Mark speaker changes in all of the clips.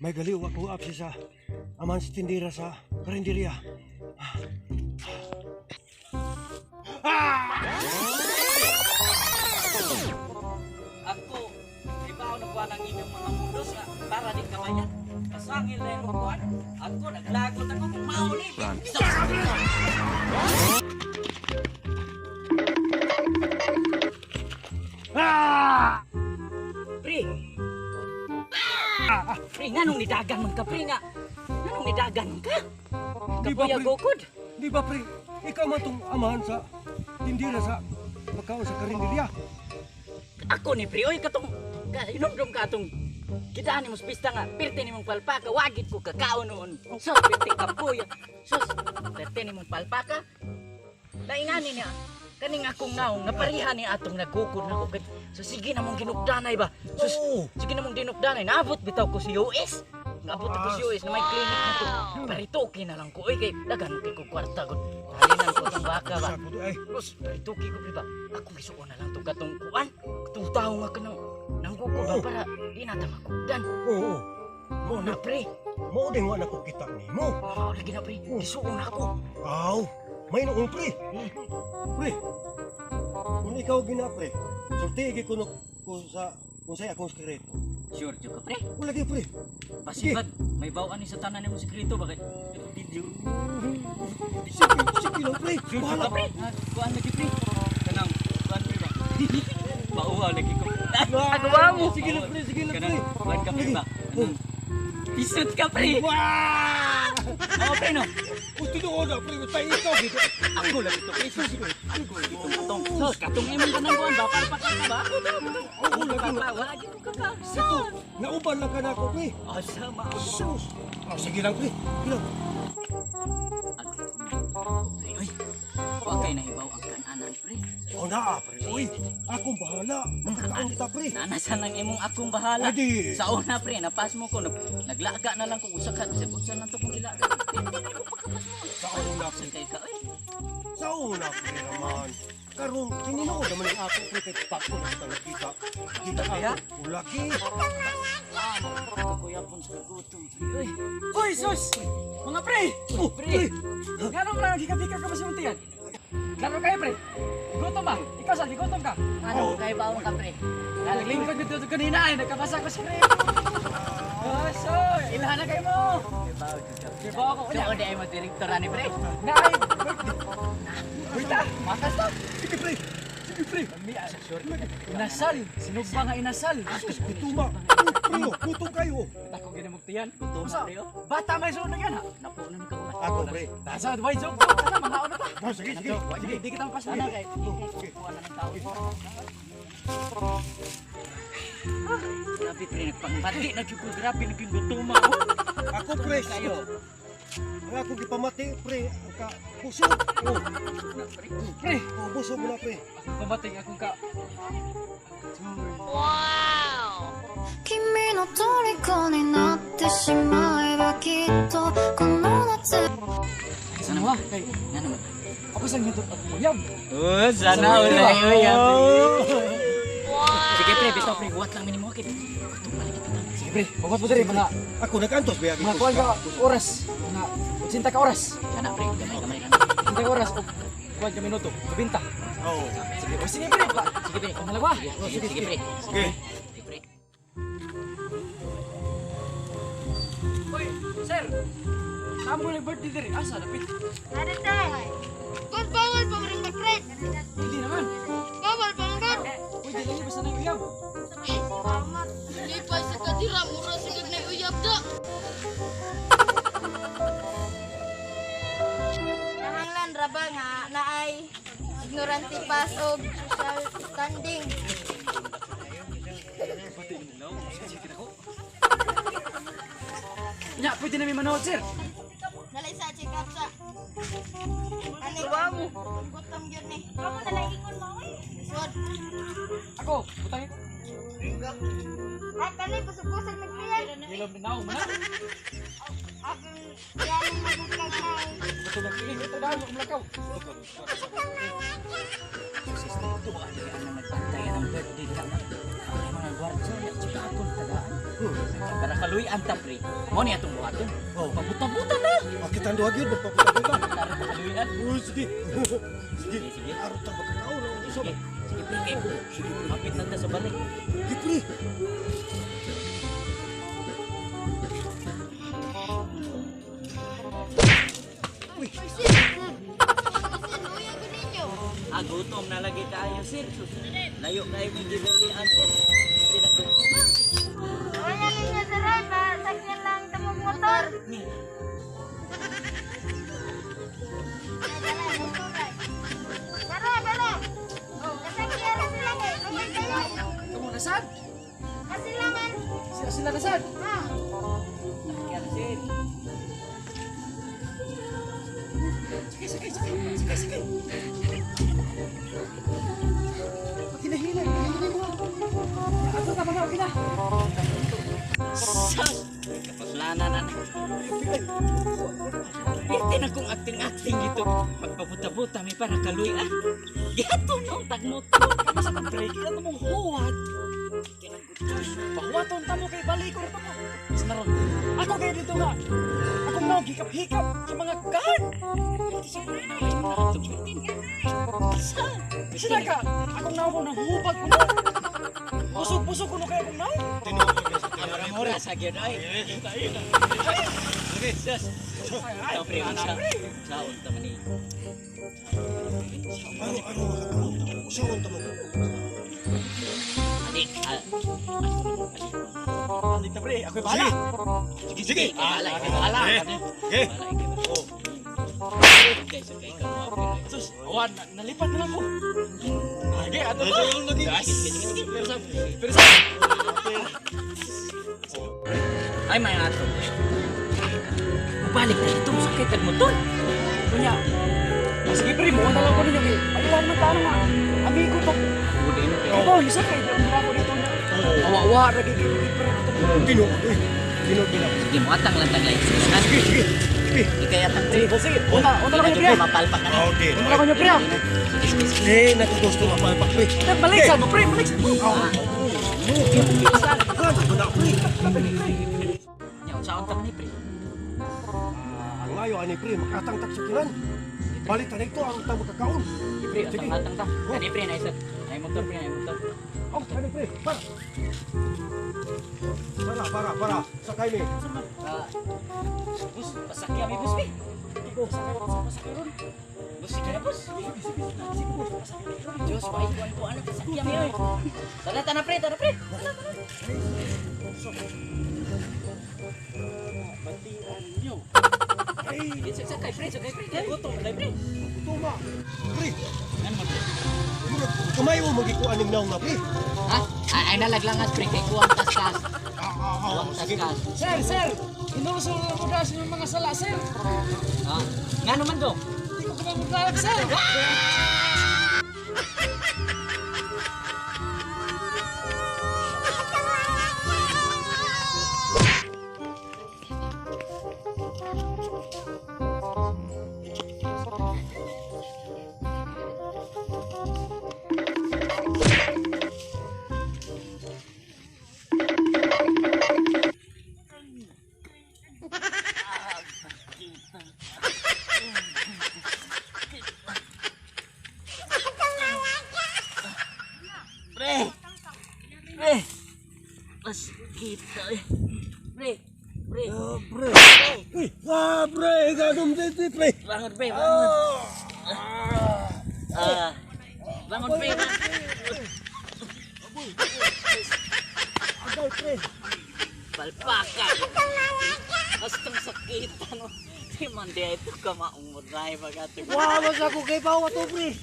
Speaker 1: May galiw akong absi sa amahan sa tindira sa karinderya.
Speaker 2: Ako, ibaw na kuha ng inyong mga mundos nga para di kamayan. Kasangil na yung kuhan. Ako, naglagot ako kung mauni. Pre! Pre, nga nung nidagan man ka, pre nga. Nga nung nidagan man ka?
Speaker 1: Di ba,
Speaker 2: Kapuya
Speaker 1: pre?
Speaker 2: gukod.
Speaker 1: Di ba pre, ikaw man tong amahan sa tindira sa pagkaon sa karinderya.
Speaker 2: Ako ni pre, oy katong inomdom ka atong gidaan nimo sa pista nga pirti nimong palpaka wagid ko kakaon noon. So pirti kapuya. Sus, pirti nimong palpaka. Laingani niya. Kaning akong naong nga pareha ni atong nagukod nako kay so sige na mong ginugdanay ba. Sus,
Speaker 1: Oo.
Speaker 2: sige na mong dinugdanay. Naabot bitaw ko sa US. Naabot ako sa US na may clinic na to. Paritoki na lang ko oy kay daghan kay ko kwarta gud. Halinan ko tong baka ba.
Speaker 1: Sa ko ay.
Speaker 2: Sus, paritoki ko pre ba. Ako gisuon na lang tong katong kuan. Katong tao nga kanang nangguko ba para di na ta makugdan.
Speaker 1: Oo.
Speaker 2: Mo na pre.
Speaker 1: Mao din wa na ko kita nimo.
Speaker 2: Mao lagi na pre. Gisuon ako.
Speaker 1: Aw, may noong pre. Pre. Kung ikaw gina pre, sulti gi kuno ko sa kung say akong sekreto.
Speaker 2: Sure jud ka pre.
Speaker 1: Wala gi pre.
Speaker 2: Pasibad, may bawaan ni sa tanan nimo sekreto bakit? Video.
Speaker 1: Sige, sige lang pre.
Speaker 2: Sure jud
Speaker 1: Bahala
Speaker 2: ka pre. Kuan lagi pre. Kanang kuan pre ba? Bauha lagi ko. Agawa mo.
Speaker 1: Sige lang pre, sige lang pre.
Speaker 2: Kanang kuan ka pre ba? Kanang Pisot ka pre.
Speaker 1: Wah!
Speaker 2: Oo pre no.
Speaker 1: Kung tinuod na pre, tayo ikaw gito.
Speaker 2: Ako lagi to pre. Sus, ako lagi to katong. Sus, katong imong kanang kuan ba palpak ka ba? Ako to.
Speaker 1: Oo, lagi na.
Speaker 2: Wala gid ko kaka.
Speaker 1: Ito, nauban lang ka na ako pre.
Speaker 2: Asa ma.
Speaker 1: Sus. Ah, sige lang pre. Sige lang.
Speaker 2: Pre, oy. Wa kay nahibaw ang kananan pre.
Speaker 1: O na pre, uy. Akong bahala. Magkakaon kita pre.
Speaker 2: Nanasan ang imong akong bahala.
Speaker 1: Adi.
Speaker 2: Sa una pre, napas mo ko naglaga na lang ko usa ka bisag unsa lang to kung gilaga. Hindi na ko pagkapas mo.
Speaker 1: Sa una pre.
Speaker 2: Sa kay ka oy.
Speaker 1: Sa una pre naman. Karon, tinuod naman ang ako pre kay pako na kita nakita. Kita
Speaker 2: Kaya?
Speaker 1: ako. Ulaki.
Speaker 2: Ah, kakuyapon sa gutom pre. Oy.
Speaker 3: Hoy, sus! Mga pre!
Speaker 1: Oh,
Speaker 3: Pre! Nga nung lang, gikapika ka ba sa muntian? Klaro kayo, pre! Gutom ba? Ikaw, sal, gutom ka?
Speaker 2: Ano kay bawon ka pre?
Speaker 3: Naglingkod ko dito kanina ay, nagkabasa ko sa pre. Oh, so, ilahan na kayo mo!
Speaker 2: Kay
Speaker 3: bawo ako,
Speaker 2: So, di ay mo direktor ani pre.
Speaker 3: Naay! Wait ah! Makas ta!
Speaker 1: Sige pre. Sige pre.
Speaker 3: Inasal! Sinugba nga inasal!
Speaker 1: Sus, gutuma. Pre, oh, gutom kayo.
Speaker 3: Ako ginamugtiyan.
Speaker 2: Gutom
Speaker 3: Usa,
Speaker 2: pre, oh.
Speaker 3: Bata may sunog yan ha!
Speaker 2: Napo na ni ka ulan.
Speaker 1: Ako pre.
Speaker 3: Nasa, wait, joke! Joke ka na, mga ano pa!
Speaker 1: Ah, sige, sige.
Speaker 3: Sige, di kita mapasok.
Speaker 2: Sana kay di kay kuha na ng tao. Grabe pre, nagpangpati na jud ko grabe na gyud gutom ako.
Speaker 1: Ako pre.
Speaker 2: Kayo.
Speaker 1: Ang akong gipamati pre, ang ka busog. Oh,
Speaker 2: Na pre.
Speaker 3: Pre!
Speaker 1: oh busog na pre.
Speaker 3: Pamating akong ka...
Speaker 4: 君の虜になってしまえばきっとこの夏
Speaker 3: Sana ba? Kay,
Speaker 2: Nga naman.
Speaker 3: ako sa nito at uyab.
Speaker 2: Oh, sana ulay oy. Sige pre, bitaw pre, buhat lang minimo kay. Gutom balik kita.
Speaker 3: Sige pre, buhat mo diri mga
Speaker 1: Ako nagantos ba
Speaker 3: mga kuan ka oras, mga 80 ka oras.
Speaker 2: Kana pre, gamay-gamay lang.
Speaker 3: 80 ka oras o kuan ka minuto, 90.
Speaker 1: Oo.
Speaker 3: Sige, o sige pre.
Speaker 2: Sige pre.
Speaker 3: Ang halaga.
Speaker 2: Sige, sige pre.
Speaker 1: Sige.
Speaker 2: Sige pre.
Speaker 3: Oy, sir. Tamo na birthday diri. Asa dapit?
Speaker 5: Ano te? Kung bawal pa rin mag-trip.
Speaker 3: Hindi naman.
Speaker 5: Bawal pa rin.
Speaker 3: Uy, di lang basta na uyab.
Speaker 5: Salamat. Hindi pa sa kadira, mura sa na uyab da.
Speaker 6: Nahanglan ra ba nga naay ignorante pas og social standing.
Speaker 3: Nya, pwede na mi manood, sir.
Speaker 6: Nalay sa check up sa. Ani mo. Gutom gyud ni.
Speaker 5: Kamu na lang ingon mo eh.
Speaker 6: Sud.
Speaker 3: Ako, butangin.
Speaker 6: Ay kani kusog-kusog nagpiyan.
Speaker 3: Yellow na man.
Speaker 6: Akong yanin na gud kag nay.
Speaker 3: Ito lang, ito dahil mo kumlakaw.
Speaker 2: Ito ani ang nagbantay ang birthday ka na. Ang mga gwardiya ya tsaka akong tagaan. Para kaluy-an ta pre. Mo ni atong buhaton.
Speaker 1: Oh.
Speaker 2: Pabuta-buta na.
Speaker 1: Bakit ang duha gyud magpaputa-puta?
Speaker 2: Tara pa kaluy-an.
Speaker 1: Oh, sige. Sige.
Speaker 2: Sige, sige.
Speaker 1: Aron ta makakaon ang usap.
Speaker 2: Sige, sige pre kay ko. Hapit na ta sa balay.
Speaker 1: Sige, pre.
Speaker 6: Uy, sir. Sir, luya ko ninyo.
Speaker 2: Ah, gutom na lagi tayo, sir. Layo kayo may gibalian, sir. Sinang gutom.
Speaker 6: Wala ninyo sir, ay, pa sakyan lang tamong motor.
Speaker 2: Ni,
Speaker 6: Dala, motor ay. Tara, dala. Oh, kasakyan na sila kay. Luya kayo.
Speaker 3: Kamu nasad?
Speaker 6: Kasi laman.
Speaker 3: Sila sila nasad?
Speaker 6: Ha.
Speaker 2: sakyan, sir.
Speaker 3: Sige, sige, sige, sige, sige. Maghinahinay, hinahinay mo. Ato ka mga, okay na.
Speaker 2: Sus! Kapaslana na na. Pirti na kong acting-acting dito. Pagpabuta-buta, may para kaluy ah. Gihato na ang tagmotor.
Speaker 3: Kamo sa pag-break, ano mong huwat? Pahuwaton ta mo kay balik ko ta mo. Sa naron. Ako kayo dito nga. Akong naog hikap-hikap sa mga guard. Sila ka. Akong naog nang hubag ko na. Busog-busog ko no kay akong naog.
Speaker 2: Mura-mura sa gyud ay. Sus.
Speaker 3: Ay,
Speaker 2: Ito pre, unsa? Saon ta man ni.
Speaker 1: Aron aron makakaon ta. Usaon ta mo.
Speaker 2: Ali, ah,
Speaker 3: Balik na pre, ako'y bahala.
Speaker 1: Sige, sige.
Speaker 2: Bahala, bahala.
Speaker 1: Okay.
Speaker 2: Guys, okay ka mo. pre.
Speaker 3: Sus, awan, nalipat na lang ko. Sige, ato to.
Speaker 2: Sige, sige, sige.
Speaker 3: Pero sa, pero sa,
Speaker 2: Ay, may ato. Balik na ito, sakit ang motor.
Speaker 3: Kunya, ah, sige pre, muha na lang ko ninyo kay. Ayaw man taano nga. Amigo to.
Speaker 2: Uli na
Speaker 3: Ikaw ba, isa kay mura ko dito na. Awa-awa, lagi kay pre dito.
Speaker 1: Tinuod eh. Tinuod gina.
Speaker 2: Sige mo, atang lang tang license. Ha?
Speaker 1: Sige, sige. Sige.
Speaker 2: Ikay atang
Speaker 3: Sige, sige, una, una lang ko niyo pre.
Speaker 2: Mapalpak ka na.
Speaker 1: Okay.
Speaker 3: Una lang ko niyo pre.
Speaker 2: Sige, sige, sige.
Speaker 1: Eh, nakugusto mapalpak pre.
Speaker 3: Balik sa mo pre, balik sa mo.
Speaker 1: Ano na pre?
Speaker 2: Nya, unsaon ta man ni pre?
Speaker 1: Ang ayo ani pre, makatang taksakiran. Balik ta nito ang ta makakaon.
Speaker 2: Sige, pre,
Speaker 1: Sige.
Speaker 2: atang atang ta. Kani pre, na isa. Ay motor pre, ay motor.
Speaker 1: Oh, ani pre, para. Para, para, para. Sakay mi.
Speaker 2: Ah, bus, pasakya mi bus mi. Bus, sige na bus. Diyos, may kuwan ko ano, pasakya mi oy. Tara, tara pre, tara pre.
Speaker 3: Batian niyo.
Speaker 1: Ay,
Speaker 2: Sige, sakay pre, sakay pre. Gutom kay pre.
Speaker 1: tuma. Pre,
Speaker 2: Ano man pre?
Speaker 1: murag kamay mo magikuan ning naong na pre.
Speaker 2: Ha? Ay, ay nalaglangas pre kay kuwang taskas. Kuwang
Speaker 1: Sige.
Speaker 2: taskas.
Speaker 3: Sir, sir, inuuso lang ko dahil sa inyong mga sala, sir.
Speaker 2: Ha? Nga naman do.
Speaker 3: Hindi ko kumamaglalag, sir.
Speaker 2: Pre! Pre! Mas kita eh. Pre! Pre!
Speaker 1: Ah, pre. Uy, ah, pre, ganun dito pre.
Speaker 2: Bangon pre! Bangon! Ah! Bangon pre! Bangon!
Speaker 1: Agay pre.
Speaker 2: Palpaka! Bastang sakit ano. Di man di ito ka maumuray baga ito.
Speaker 1: Wah, mas ako kay bawa to pre.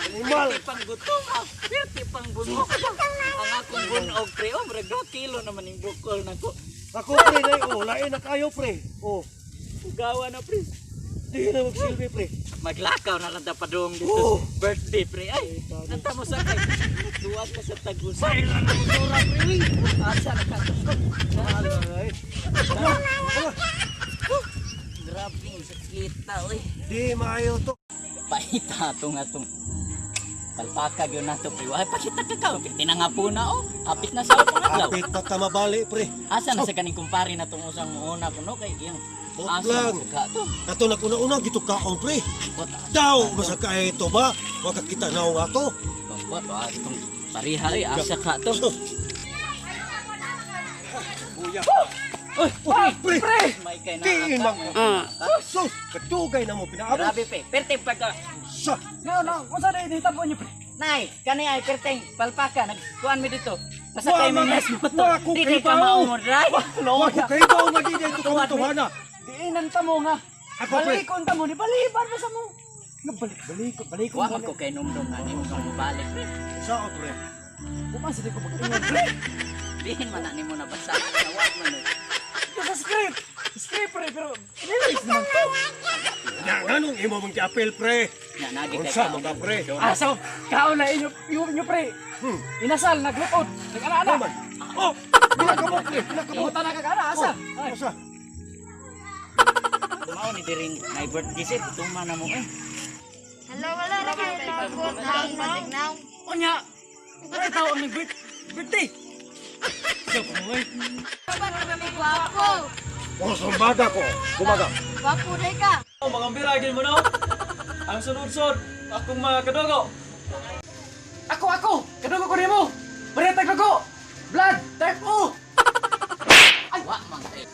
Speaker 1: Animal.
Speaker 2: Pirti pang gutom ah. Pirti pang bunog. Ang akong bunog pre. Oh, murag 2 kilo naman yung bukol na ko.
Speaker 1: Ako pre, dai oh, lain na kayo pre. Oh,
Speaker 2: Ugawa na pre.
Speaker 1: di na magsilbi pre.
Speaker 2: Maglakaw na lang ta padung dito.
Speaker 1: Oo.
Speaker 2: sa Birthday pre. Ay, nanta mo sa kay. Tuwag mo sa tagusan.
Speaker 1: Ay, lang ang motora pre.
Speaker 2: Asa na ka?
Speaker 1: Ay. Di maayo to.
Speaker 2: Paita ato nga tong palpaka gyud nato, pre. Ay, pakita ka ka. Tinangapuna oh. Apit na sa pangadlaw.
Speaker 1: Apit pa ta mabali, pre.
Speaker 2: Asa na sa kaning kumpare na tong usang muuna kuno kay iyang
Speaker 1: Bot
Speaker 2: asa
Speaker 1: lang.
Speaker 2: na sa ka to.
Speaker 1: Kato naguna-una gitukaon, pre.
Speaker 2: Bot,
Speaker 1: Daw basta kay ito ba? Makakita na nga to.
Speaker 2: bot, ah, itong pariha ay asa ka to.
Speaker 1: Sus. Kuya.
Speaker 2: Oy,
Speaker 1: Pre,
Speaker 3: Pre!
Speaker 2: may kay na.
Speaker 1: Tiin man. Sus, katugay na mo pinaabot.
Speaker 2: Grabe pe, perte pagka
Speaker 1: Sa
Speaker 3: No, no, unsa na initabo niyo, pre?
Speaker 2: Nay, kani ay perteng palpaka nagkuan mi dito. Basta
Speaker 1: Wa
Speaker 2: kay mi
Speaker 1: man-
Speaker 2: mes mo to.
Speaker 1: wa ko
Speaker 2: Di kay
Speaker 1: kibaw.
Speaker 2: kamao mo dray.
Speaker 1: Wa ko kay ba nga di dito kamatuhana.
Speaker 3: Diinan ta mo nga.
Speaker 1: Ako, pre.
Speaker 3: Balikon ta mo ni baliban ba sa mo? Nga balik balikon, balikon.
Speaker 2: Wa man ko kay numdum nga nimo kang mobalik pre.
Speaker 1: Sa pre.
Speaker 3: Bukan sa di ko mag-ingon, pre.
Speaker 2: Diin man na nimo nabasa. Wa man. Oy.
Speaker 3: Ito sa script. Script, pre, pero lyrics naman to.
Speaker 1: Nya nganong imo mong giapil, pre?
Speaker 2: Nya nagi kay
Speaker 1: Unsa man ka, pre?
Speaker 3: Ah, so, kaon na inyo, inyo, pre. Inasal, naglupod, nag-ana-ana.
Speaker 1: Naman. Oh, pila ka mo, pre. Pila ka mo.
Speaker 3: Imutan na kag-ana, asa? Ay,
Speaker 1: Asa?
Speaker 2: Mao ni diring nay birthday set tuma na mo eh.
Speaker 6: Hello, wala na kayo tawag na.
Speaker 3: Unya, pre, tao ang nag-birthday. So, kamoy.
Speaker 5: Gwapo.
Speaker 1: Oh, sumbaga ko. Gumaga.
Speaker 5: Gwapo day ka.
Speaker 7: Oh, mga biragin mo no? Ang sunod-sunod, akong mga kadugo.
Speaker 3: Ako, ako! Kadugo ko nimo! Paretag dugo! Blood, type O!
Speaker 2: Wa man kay.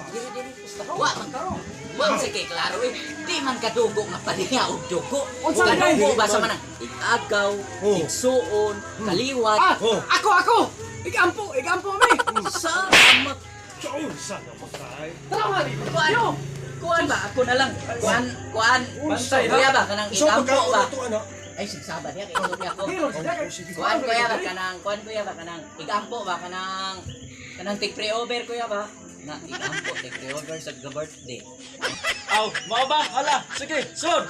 Speaker 2: Diri diri wa man karon. Wa man sa kay klaro eh. Di man kadugo nga pariha og dugo.
Speaker 3: Unsa man
Speaker 2: Kadugo ba sa manang igagaw,
Speaker 1: Oh.
Speaker 2: igsuon, kaliwat.
Speaker 3: Ah!
Speaker 1: Oh.
Speaker 3: Ako, ako! Igampo! Igampo mi!
Speaker 2: Sa amat
Speaker 1: Sa unsa na mo kay?
Speaker 3: Tara nga dito!
Speaker 2: kuan.
Speaker 3: Yo!
Speaker 2: Kuan ba ako na lang. Kuan kuan.
Speaker 7: Bantay na.
Speaker 2: Kuya ba kanang
Speaker 1: So
Speaker 2: igampo
Speaker 1: pagkaon
Speaker 2: ba?
Speaker 1: na to ana.
Speaker 2: Ay sigsaba diya kay isog ako.
Speaker 3: Hero, siya kay-
Speaker 2: Kuan kuya ba kanang kuan kuya ba kanang igampo ba kanang kanang take pre-over kuya ba? Na igampo take pre-over sa birthday.
Speaker 7: Aw, mao ba? Hala, sige, sud.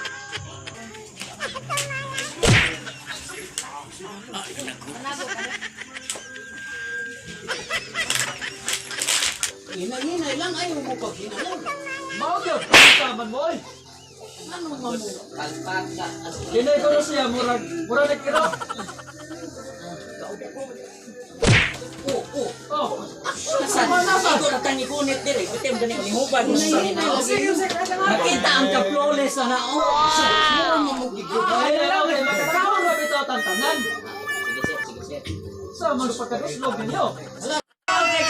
Speaker 2: Hinay-hinay lang ayaw mo pag hinanong.
Speaker 7: Mao gyud, taman mo oy.
Speaker 2: Ano nga mo? Kalpaka.
Speaker 7: Kinay ko na siya murag murag nagkiro.
Speaker 2: Oo, oo.
Speaker 7: Oh,
Speaker 2: Kasan? Igo na tang ikunit diri. Bitim gani nihubad mo sa hinaw.
Speaker 3: Sige, sige, kaya nga.
Speaker 2: Nakita ang kaplole sa nao. Mura mo mo gigubay.
Speaker 7: ay na lang eh, makakaon ra bitaw tantanan.
Speaker 2: Sige sir, sige sir.
Speaker 7: Sa man pagkaduslog ninyo. Ay,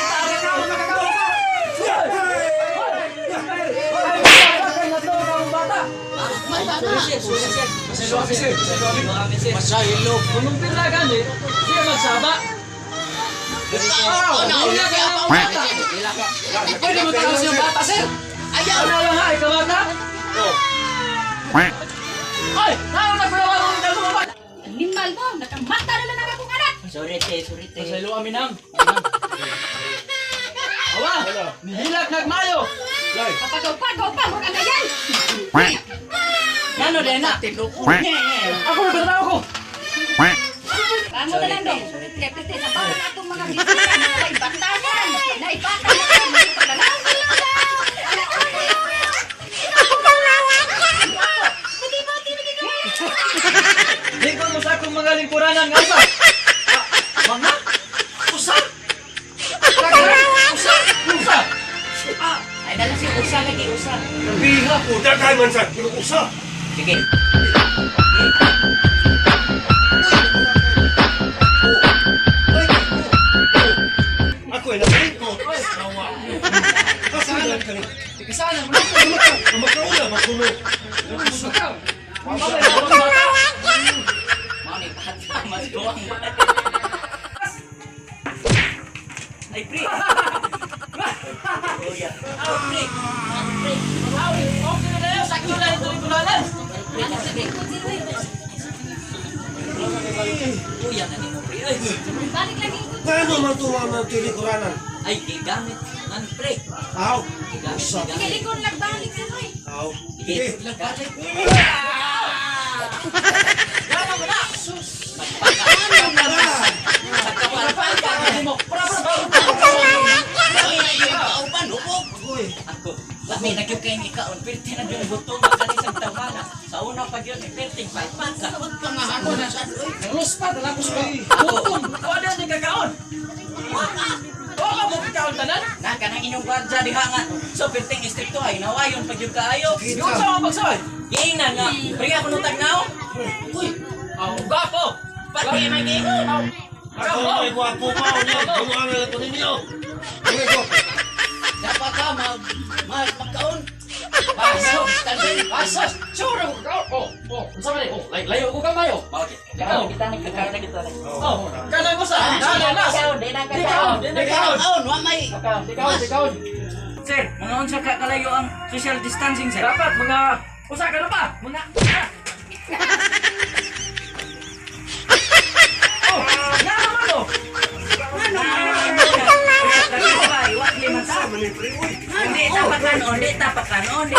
Speaker 7: kay na to ang bata.
Speaker 2: Sorry sir, sorry sir.
Speaker 7: Sir, sir.
Speaker 2: Masahilo.
Speaker 7: Kung nung pila gani, siya magsaba.
Speaker 2: Oh, na uli ka pa.
Speaker 3: Pwede mo taas yung bata, sir!
Speaker 2: Ayaw.
Speaker 7: Ano lang ha, ikaw bata? Ay, tao na kuya ang dalawa ba?
Speaker 5: Animal mo, nakamata na lang akong anak.
Speaker 2: Sorry te, sorry te.
Speaker 7: Pasaylo amin ang. Awa, nihilak nagmayo.
Speaker 5: Kapagaw-pagaw pa, mura na yan.
Speaker 2: Nano din na.
Speaker 3: Ako, may bata ako!
Speaker 5: Paano na lang dong? Kaya pwede sa parang atong mga bisiyan, naibatayan. Naibatayan. Naibatayan.
Speaker 7: Di ko mo sa akong mga lingkuranan nga usa. Ah, mga usa. Usa, usa.
Speaker 2: Ay dala si usa lagi usa.
Speaker 7: Biha
Speaker 1: O daghay man sa usa.
Speaker 2: Sige.
Speaker 1: Ako ay nakalikot. Awa. Kasaan ka ni?
Speaker 3: Ikasana mo na!
Speaker 1: Makaula ba kuno?
Speaker 7: Mama, ang bata.
Speaker 2: Mao ni bata mas duwang. Ay pre. Kuya. Aw pre. Pre.
Speaker 7: Okay na na sakto na ito lingkuranan.
Speaker 2: Pre, sige. Kuya na nimo pre. Ay.
Speaker 5: Balik lagi ko.
Speaker 1: Ngano man to man tilikuranan?
Speaker 2: Ay gigamit man pre.
Speaker 1: Aw.
Speaker 2: Gigamit.
Speaker 1: Usa.
Speaker 2: Gigamit.
Speaker 5: Likon lang balik sa oy.
Speaker 1: Aw.
Speaker 2: Sige.
Speaker 1: Sige.
Speaker 2: Balik.
Speaker 7: Gana mo na.
Speaker 2: Ano na ba? Pagkapalpalka mo.
Speaker 7: Pra pra pra.
Speaker 2: Lami na yung kauban, hubog.
Speaker 1: Uy.
Speaker 2: Ako. Lami Lami na gyud kayong ikaon, pirti na gyud gutom kani sa tawhana. Sa una pa gyud ni pirting palpaka.
Speaker 3: Ako na. Nangluspa na lang ko sa gutom. Wala ni kakaon. Wa ka mo kakaon tanan?
Speaker 2: Na kanang inyong gwardya diha nga. So pirting istrikto ay nawayon pa gyud kaayo.
Speaker 3: Yung sa mga pagsaway.
Speaker 2: Giingnan nga, pre ako nung tagnaw. Uy,
Speaker 3: Aw, gapo.
Speaker 2: pati may giingon.
Speaker 1: Ako may gwapo pa niya. Gumawa na lang ko ninyo. May gwapo.
Speaker 2: Dapat ka mag mag magkaon.
Speaker 3: Pasok, pasok. Sure ko kakaon. Oh, oh, unsa man ni? Oh, layo ko kamay oh.
Speaker 2: Bakit?
Speaker 3: Ikaw.
Speaker 2: Kita ni kakaon na kita.
Speaker 3: Oh, kanang usa. Dali na.
Speaker 2: Di na
Speaker 3: Di kaon, di na kaon.
Speaker 2: Kaon, wa may.
Speaker 3: Di kaon, di kaon.
Speaker 2: Sir, mga unsa ka kalayo ang social distancing, sir?
Speaker 3: Dapat mga usa ka na pa, mga Oh, nga naman oh.
Speaker 2: Hindi tapakan, hindi tapakan, hindi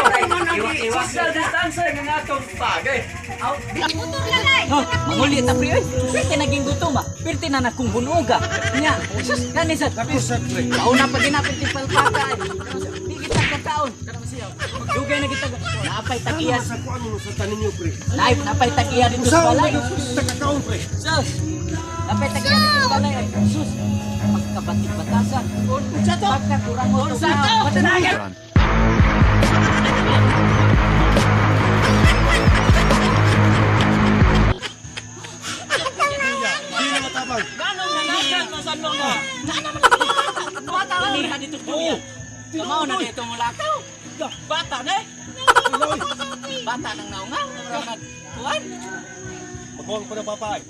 Speaker 2: iwak-iwak.
Speaker 3: Social distancing ang atong bagay.
Speaker 5: Motor lalay.
Speaker 2: Oh, manguli ta pre oy. Pirti naging gutom ah. Pirti na nakong bunuga. Nya, sus kani sa
Speaker 1: Ako sa pre.
Speaker 2: Kauna pa ginapit yung palpaka ay. Di kita kataon. Dugay na kita. Naapay tagiya.
Speaker 1: Sa kuan mo sa tanin niyo pre.
Speaker 2: Naip napay tagiya dito
Speaker 1: Usa
Speaker 2: sa balay.
Speaker 1: man takakaon pre.
Speaker 2: Sus. Napay tagiya dito sa balay. Ay, sus. Pagkabatik-batasan. Unsa to? Pagkakurang. Unsa to?
Speaker 3: Run.
Speaker 1: Di na matabang.
Speaker 3: Ganong nanakan masan mo nga.
Speaker 2: Bata dito kuya. Kamao na dito mulakaw.
Speaker 3: Bata na eh.
Speaker 1: Uy,
Speaker 2: Bata nang naungaw. Kuan.
Speaker 1: Magkuhan ko na papa ay.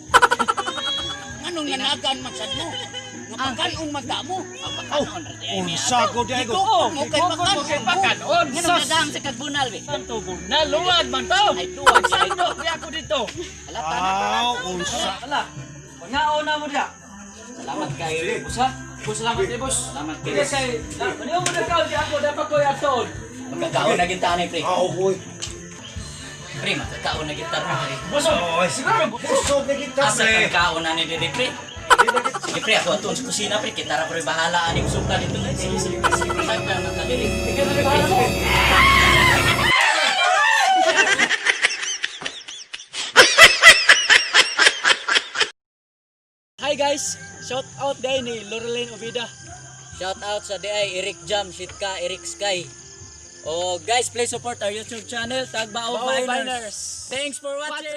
Speaker 2: Anong nanagan magsad mo? Nga pagkaon magdamo.
Speaker 1: Aw, unsa ko di ay ko.
Speaker 3: Oo, kay pakan pakanon.
Speaker 2: Nganong nadam sa kagbunal be.
Speaker 3: Santo na luwag man to.
Speaker 2: Ay duwag sa ito.
Speaker 3: Sando kuya ko dito.
Speaker 2: Halata na.
Speaker 1: Aw, unsa.
Speaker 3: Ala. Pangaon na mo diha.
Speaker 2: Salamat kayo.
Speaker 3: Usa. Boss, salamat ni boss.
Speaker 2: Salamat kayo.
Speaker 3: Kaya kay, maniyo mo na kaon di ako dapat ko aton.
Speaker 2: Magkakaon na gid ta ni pre.
Speaker 1: Aw, boy.
Speaker 2: Pre, magkakaon na gid ta pre.
Speaker 3: Boss,
Speaker 1: Oy,
Speaker 3: siguro
Speaker 1: Busog na kita
Speaker 2: Asa
Speaker 1: pre.
Speaker 2: kang kaon na ni diri pre? Sige pre, ako aton sa kusina pre. Kita ra pre bahala aning suka dito. Sige sige sige. Saan ka na kadiri?
Speaker 3: Ikaw na bahala mo. Hi guys, shout out day ni Lorelyn Ovida.
Speaker 2: Shout out sa DI Eric Jam, Shitka, Eric Sky. Oh guys, please support our YouTube channel, Tagbao
Speaker 3: Bao
Speaker 2: Viners.
Speaker 3: Viners.
Speaker 2: Thanks for watching.